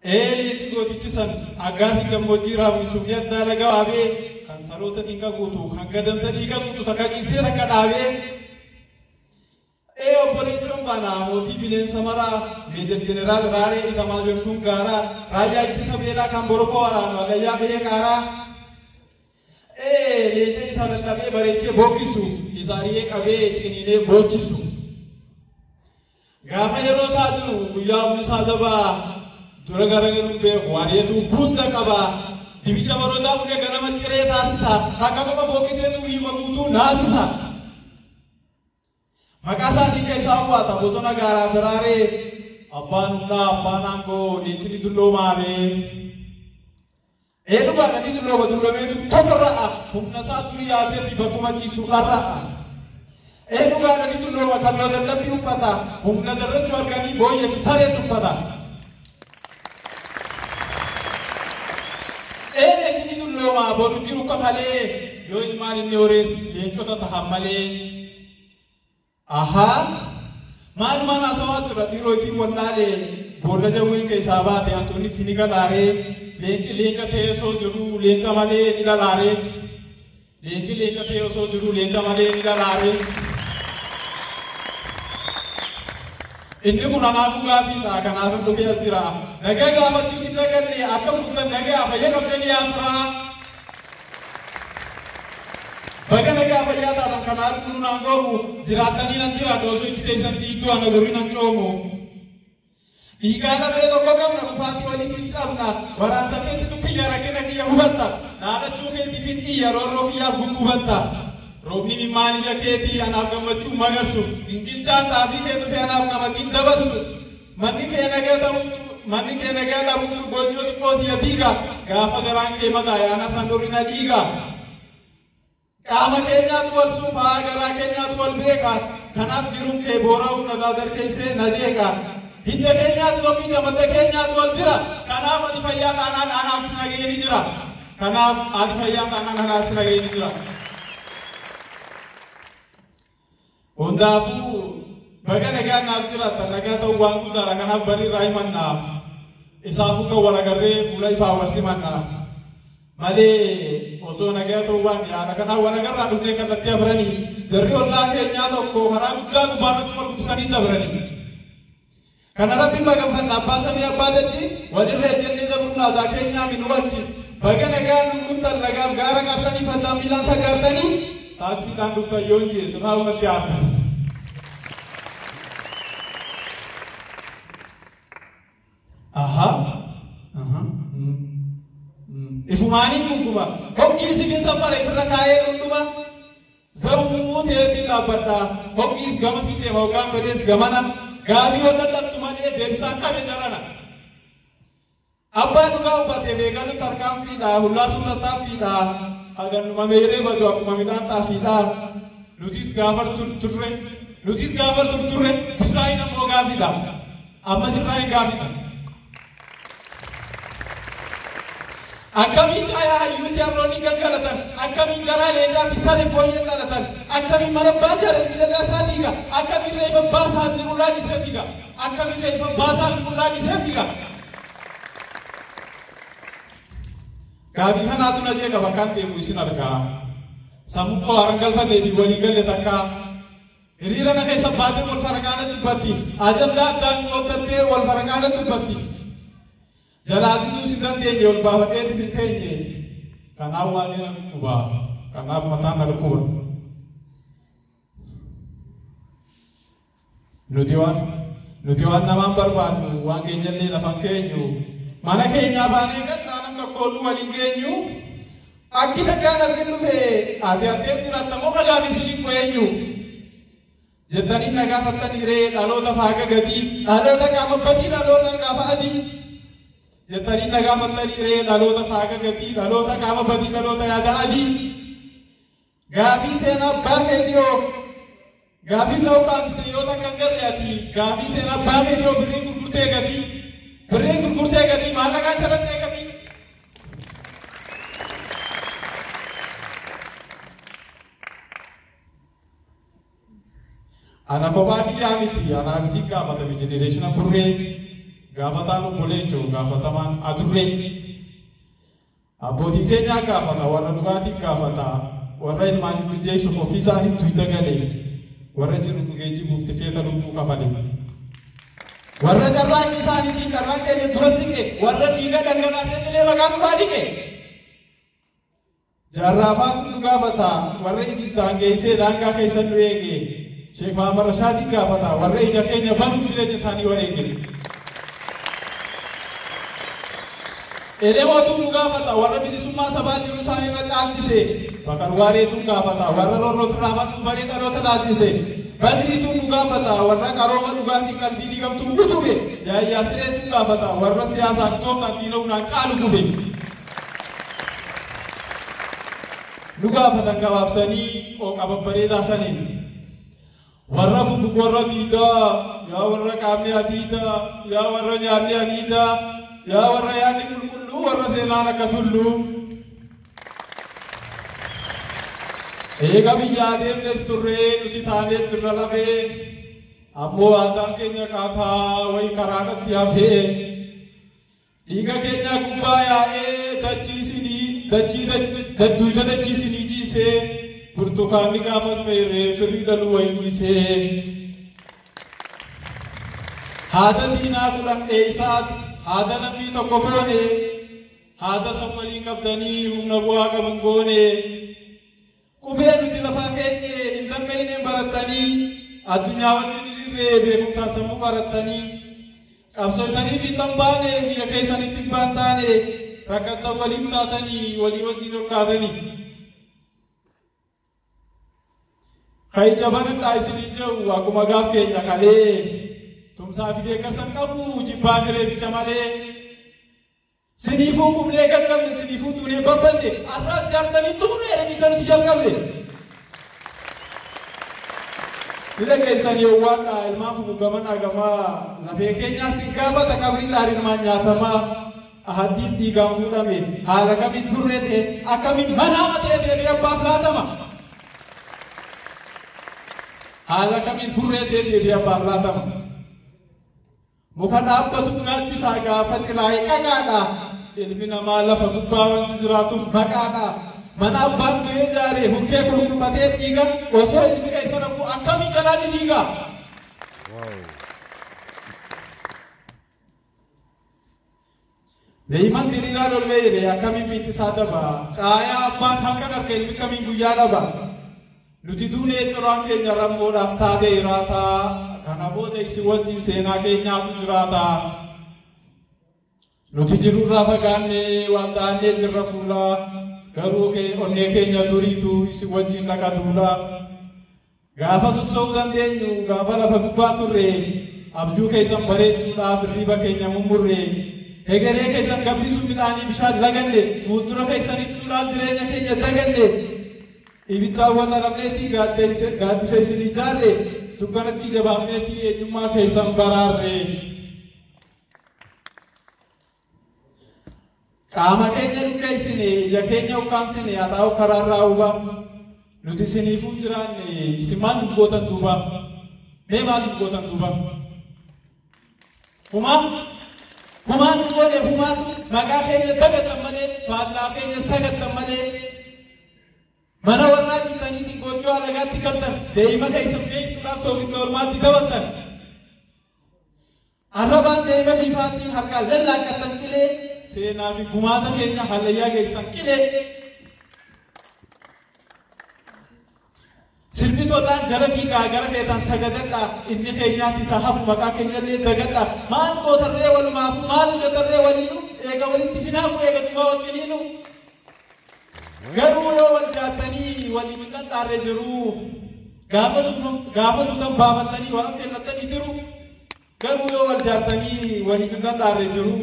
Leenci gootichi san aggaasii gammoojjii raammisuu fi addaa laga waabee kan saroota dhiiga guutu kan gadamsa dhiiga guutu takka ciibsee takka dhaabee. Obbo Leencoon baanaa mootii bineensa maraa Meejar Jeneraal Raaree Itamaajoor Shungaaraa raayyaa ittisa beelaa kan borofoo waraanu alayyaa bahee qaaraa. Leenca isaa dadhabee bareechee bookkisu isa ari'ee qabee ciniinee boochisu. Gaafa yeroo isaa jiru guyyaa humni isaa jabaa dura garagaluun beeku ari'eetu hunda qaba. Dibicha barootaa fuudhee ganama ciree taasisa takka qofa bookkiseetu guyyuma guutuu naasisa. Maqaa isaatiin keessaa awwaata bosona gaaraa firaaree abbaan humnaa abbaan aangoo leencini dulloomaalee. Dhugaadha ni dullooma dulloomeetu tokkorra'a humna isaa durii yaateetti bakkuma ciisu dharra'a. Dhugaadha ni dullooma kan loo dadhabbii uffata humna darrachuu arganii booyyee fi sareetu uffata. Leencini dullooma boru jiru kafalee yoo ilmaan inni horees leencota tahan malee. Ahaa maalumaan haasawaa jira dhiiroo fi wallaalee boolla jawween keessaa baate Antoonitti ni galaaree leenci leenca ta'ee osoo jiru leenca malee ni lalaaree leenci leenca ta'ee osoo jiru leenca malee ni lalaaree. Inni kun anaafuu gaafiidha kanaaf dhufee as jira nagaa gaafachuu si daganne akka bultan nagaa fayya qabdanii yaafiraa. Baga nagaa fayyaa taatan kanaaf kunuun aan goomu jiraattanii nan jiraadha osoo itti teessan dhiidduu ana gurri nan coomu. Dhiigaa lafee tokko qabna kufaatii waliitiif cabna waraansa keetitu kiyya rakkina kiyya hubatta dhaadachuu keetiifin xiyya roorroo kiyyaaf gungubatta. Roobni mimmaan ija keetii anaaf gammachuu magarsu gingilchaan xaafii kee dhufee anaaf qamadiin dabarsu. Manni kee nagaa ta'uutu manni kee nagaa dhabuutu gochoo xiqqoo tiyya diiga gaafa garaan kee mataa yaana san dhorri na dhiiga. Qaama keenyaatu wal suufaa garaa keenyaatu wal beeka kanaaf jiruun kee boora'uu na darkeessee na jeeqa. Hidda keenyaatu tokkicha madda keenyaatu wal bira kanaaf ati fayyaa taanaan anaafis nageenyi jira. Kanaaf ati fayyaa taanaan anaafis nageenyi jira. Hundaafuu baga nagaa naaf jiraattan nagaa ta'uu waan guddaadha kanaaf barii irraa himannaa. Isaafuu kan wal agarree fuula ifaa wal simannaa. Malee osoo nagaa ta'uu waan yaada kanaaf wal agarraa dhufnee kallattii afranii jarri ollaa keenyaa tokko karaa guddaa gubbaarratti wal kuffisanii dabranii. Kana rabbi maganfanna abbaa samii abbaa dachii walirra ejjennee dabruu keenyaa minu achi baga nagaa nu dhuftan nagaaf gaara qaartanii fataa miilaan sagaartanii taaksiidhaan dhuftan yoo hin jeessu raawwatti aartan. Ahaa. Ifumaanii gunguma hoggiisi min safara ifirra kaa'ee dhundhuma zawwuu ta'eetiin dhaabbadha hoggiis gama si deema hoggaan fedhees gamana gaafii wal dadhabtu malee deebisaan qabe jarana. Abbaa dhugaa hubateef eegalu tarkaanfiidha hullaa tattaaffiidha hagannuma meeree badu akkuma midhaan xaafiidha nutis gaafa turturre nutis gaafa turturre sirraa ammoo gaafiidha amma sirraa hin gaafiidha. Akkamiin caayaa hayyuutti harroonni gangalatan akkamiin garaa leencaatti saree fooyyee dhalatan akkamiin mana abbaa jaalala miidhagaa isaa fiiga akkamiin reefa baasaa fi mul'aan isee fiiga akkamiin reefa baasaa fi mul'aan isee fiiga. Gaafii kanaatu na jeeqa bakkaan deemu isin argaa. Sammuu koo haran galfatee fi walii galle takka hiriira na keessa baatee wal faraqaana dubbatti ajandaa addaan qooddattee wal faraqaana dubbatti. Jalaatiin si dandeenye ol baafadheetis hin teenye kanaaf waan na dhukkuba kanaaf mataan na dhukkuba. Nuti waan namaan barbaannu waan keenyallee lafan keenyu mana keenyaa baanee gannaa nam tokko nu waliin geenyu akki takkaan argin dhufe ati atee jiraatta moo kagaafis hin eenyu jettanii na gaafattanii ree dhaloota faaga gadii dhaloota qaama badii dhaloota gaafa adii. Jettanii na gaafattanii ree dhaloota faaga gadii dhaloota qaama badii dhaloota yaada adii. Gaafii seenaa abbaa keetii hoo gaafii ta'uu kaasite yoo takka hin garre ati gaafii seenaa abbaa keetii hoo birriin gurgurtee gatii birriin gurgurtee gatii maallaqaan sharattee gatii. Ana kophaa kiyyaa miti anaaf si gaafatame jenereeshina burree Gaafataan obbo Leencoo gaafatamaan adurree. Abbootii keenyaa gaafata, warra dhugaatii gaafata, warra ilmaaniif mijeessuuf ofii isaanii tuyda galee, warra jiru geejjibuuf tikeeta lubbuu kafale. Warra carraaqqii isaaniitiin carraan keenya dura siqe, warra dhiiga dhangalaasee cilee maqaa nurraa dhiqe. Jaarraafaatu nu gaafata, warra ibiddaan geessee daangaa keessan nu eege. Sheekh Mahamad Rashaadii gaafata, warra ija keenya banuuf jireenya isaanii wareege. Elemootu nu gaafata, warra bilisummaa sabaa jiru isaanii irra caalchise. Bakar Waareetu gaafata, warra roorroo firraa baduu baree dhaloota laalchise. Badriitu nu gaafata, warra qarooma dhugaatii qalbii diigamtuu utube. Yaayyaa Sireetu gaafata, warra siyaasaaf tooftaan diina humnaan caalu gube. Nu gaafatan gabaabsanii qooqa babbareedaa saniin. Warra fugu warra diidaa, yaa warra qaamni adiidaa, yaa warra nyaanni aniidaa, yaa warra yaadni qulqulluu, warra seenaan akka tulluu. Eega biyyaa deemnes turree nuti taanee jirra lafee, ammoo aadaan keenya qaataa wayi karaarratti hafee. Dhiiga keenya gubbaa yaa'ee dachii dachii duyda dachii isinii jiisee, burtukaanni gaafas meerree firrii dhaluu wayi dhiisee. Haada diinaa kudhan dheeysaat, haada lammii tokko foone, haada san waliin qabdanii humna bu'aa qabu hin goone. Qubee nuti lafaa keenye hin dammeeyneen barattanii, addunyaa wajjin hiriirree beekumsaan sammuu barattanii, qabsootanii fi tan baane biyya keessanitti hin baan taane, rakkattan waliif taatanii walii wajjin ol kaatanii. Kaija banadhaa isiniin jedhu akkuma gaaf keenya kalee, tumsaa fi deeggarsa hin qabu jibbaa firee bicha malee. Siniifuu qubnee gaggabne, siniifuu duunee babbanne, har'aas jaartanii xumuree riqicha nuti jalqabne. Fila keessanii owwaadha ilmaan fugu gaman agamaa, lafee keenyaas hin gaafata qabrii dhaariin nyaatamaa. Ahaddiin dhiigaan fuudhame haala kamiin burree ta'e akkamiin manaa ta'e deebi'ee abbaaf laatama. Haala kamiin burree ta'e deebi'ee abbaaf laatama. Muka dhaabbatu gaaddisaa gaafa ciraa'e qaqaadha. Ilmi namaa lafa gubbaa wanti jiraatuuf maqaadha. Mana abbaan du'ee ijaare hunkee qulqulfatee dhiiga osoo ilmi keessa rafuu akkamiin galaanni dhiiga. Leeyman diriiraa lolmee jedhe akkamiin fiixi isaa daba. Caayaa abbaan halkan harka ilmi kamiin guyyaa dhaba. Nuti duunee coraan keenya rammoodhaaf taatee jiraata. Kana booda isin wajjin seenaa keenyaatu jiraata. Nuti jirurraa fagaannee waan ta'annee jirra fuulaa. Garuu onnee keenya duriitu isin wajjin dhaqa duulaa. Gaafa sossoo'uu dandeenyu gaafa lafa gubbaa turre abjuu keessan bareechuudhaaf hirriba keenya mummurre. Hegeree keessan gabbisuun midhaanii bishaan laganne fuuldura keessan ibsuudhaaf jireenya keenya daganne. Ibidda hawwata gaaddisa isin ijaarre dukkanatti ija baafneetii eenyummaa keessan baraarre. Qaama keenya dhukkeessine ija keenya ukkaamsine haa ta'u karaarraa huba. Nuti isiniifuu jiraanne isin maal nuuf gootan duuba? Mee maal nuuf gootan duuba? Humaa? Humaa nu goone humaatu maqaa keenya dagattan malee faallaa keenya sagattan malee. Mana warraa dhiftaniitiin gochoo alagaatti galtan deema keessan geessuudhaaf soogidda ormaatti dabaltan. Arrabaan deema bifaatiin harkaan lallaaqqattan cilee seenaa fi gumaata keenya hallayyaa geessan qilee. Sirbitoodhaan jala fiigaa gara feetan sagadadhaa inni keenyaatti isa hafu maqaa keenyallee dagadhaa maal gootarree walumaafu maal hojjetarree waliinu eega walitti hinaafu eega duwwaa wajjiniinu. Garuu yoo wal jaattanii waliin hin dhandhaarree jiru gaafa duutan baafattanii wal affeellattanii jiru. Garuu yoo wal jaattanii waliif hin dhandhaarree jiru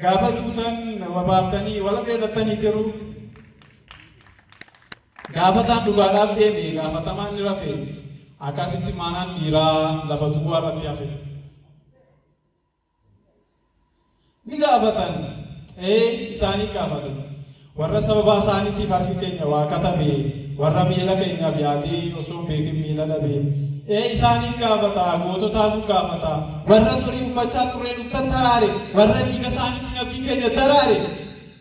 gaafa duutan baaftanii wal affeellattanii jiru. Gaafataan dhugaadhaaf deeme gaafatamaan ni rafe akkasitti maanaan dhiiraa lafa duwwaa irratti hafe. Ni gaafatan isaanii gaafatan warra sababa isaaniitiif harki keenya waa katabe warra miila keenyaaf yaadee osoo beekin miila dhabe Isaanii gaafata goototaatu gaafata warra xurii uffachaa turee dhuftan taraare warra dhiiga isaaniitiin abdiin keenya taraare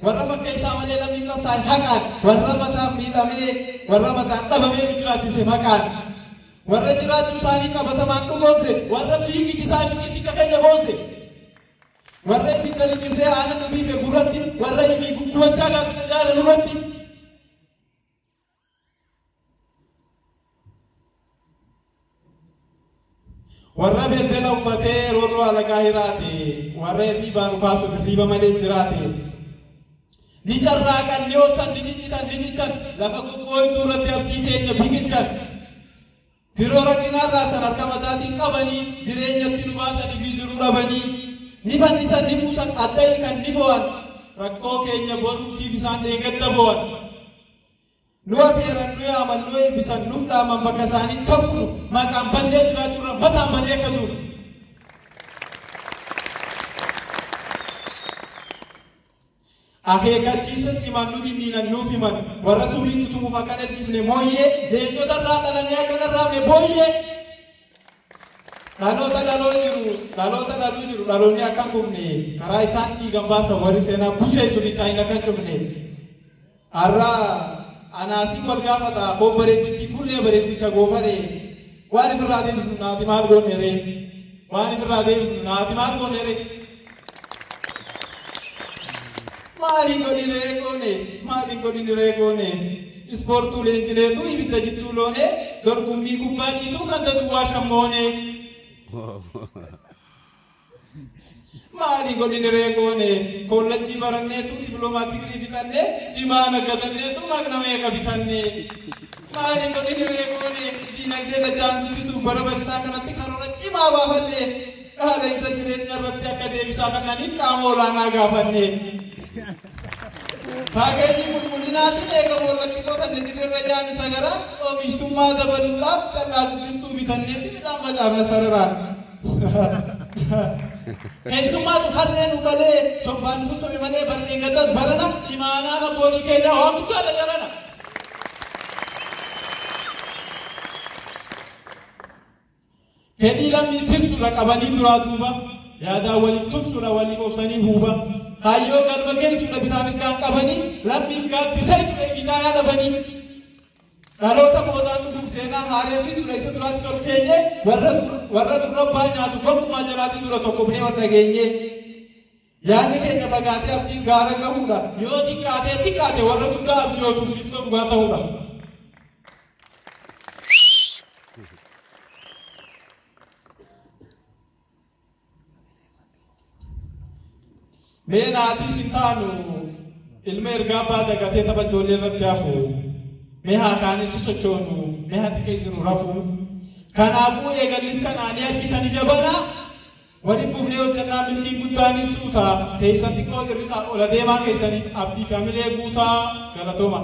warra fakkeessaa malee lammii qabsaan haqaan warra mataan miidhamee warra mataan dhabamee nu jiraachise maqaan warra jiraachuu isaanii qabatamaan dhugoomse warra fiigichi isaanii ciisicha keenya boonse warra ibidda liqimsee aannan nu biife gurratti warra ifii guggubachaa gaaddisa ijaare nurratti. Warra belbela uffatee roorroo alagaa hiraate warra hirriibaa nu kaasuuf hirriiba malee jiraate. Ni carraaqan, ni obsan, ni ciccitan, ni cichan lafa goggooytuu irratti abdii keenya biqilchan. Yeroo rakkinaa san harka mataatiin qabanii jireenyatti nu baasanii fi jiruu dhabanii ni fannisan, ni buusan, adda hiikan, ni fo'an rakkoo keenya boruutiif isaan eeggadda bo'an. Nu afeeran, nu yaaman, nu eebbisan, nuuf dhaaman bakka isaanii kakunu maqaan bannee jiraachuurra mataan bannee akka duunu. Akeekkachiisa cimaan nu dinniinan nuuf himan warra subii tutumuuf akkan ergifne mooyyee leencota irraa dhalanii akka narraafne booyyee. Dhaloota dhaloo jiru dhaloota dhaluu jiru dhaloonni akka hin kufne karaa isaan dhiigan baasan warri seenaa busheessu bichaa hin akka hin cufne. Har'a anaasii wal gaafata koo bareedditti kullee bareeddicha goofaree waan ifirraa deebifnu naati maal goone ree waan ifirraa deebifnu naati maal goone ree. Maaliin godhin ree goone maaliin godhin ree goone ispoortuu leenjileetu ibidda jidduu loone dorgommii kubbaa jiituu kan duwwaa shammoone. Maaliin godhin ree goone kollajjii baranneetu diploomaa digirii fixanne jimaa naggadanneetu maqna meeqa bitanne. Maaliin godhin ree goone diinagdee dachaan guddisuuf bara bajataa kanatti karoora cimaa baafanne haala isa jireenya irratti akka deebisaa kannaniif qaama olaanaa gaafanne. Paakeejii qulqullinaatiin eega boollatti qotanne dirreerra yaanu sagaraan oomishtummaa dabaluudhaaf callaa guddiftuu bitanneeti midhaan facaafna sararaan. Keessummaatu harree nu galee sobbaan nu sobe malee barnee gatas barana imaanaan abboolii keenyaa waan guddaadha jarana. Fedhii lammii tirsuudha qabanii duraa duuba yaadaan waliif tumsuudha waliif obsanii huuba. Kaayyoo galma geessuudha bitaa mirgaan qabanii lammiif gaaddisa ifii caalaa dhabanii. Dhaloota boodaan dhufuuf seenaa haaree fiduudha isa duraatti ol keenye warra gurrabbaa nyaatu gonkumaa jalaatiin dura tokko bu'ee wal dhageenye. Yaadni keenya fagaatee abdiin gaara gahuudha yoo xiqqaatee xiqqaate warra guddaa abjootuuf miiltoo dhugaa ta'uudha. Mee naatii sin taanu ilma ergaa abbaa dagatee tapha ijoollee irratti hafu mee haa kaanis sochoonu mee haa xiqqeessinu rafu. Kanaafuu eegalis kanaanii argitan ija banaa waliif fufnee hojjannaa milkiin guddaanis suuta teessan xiqqoo hir'isaa ola deemaa keessaniif abdii fi hamilee guutaa galatooma.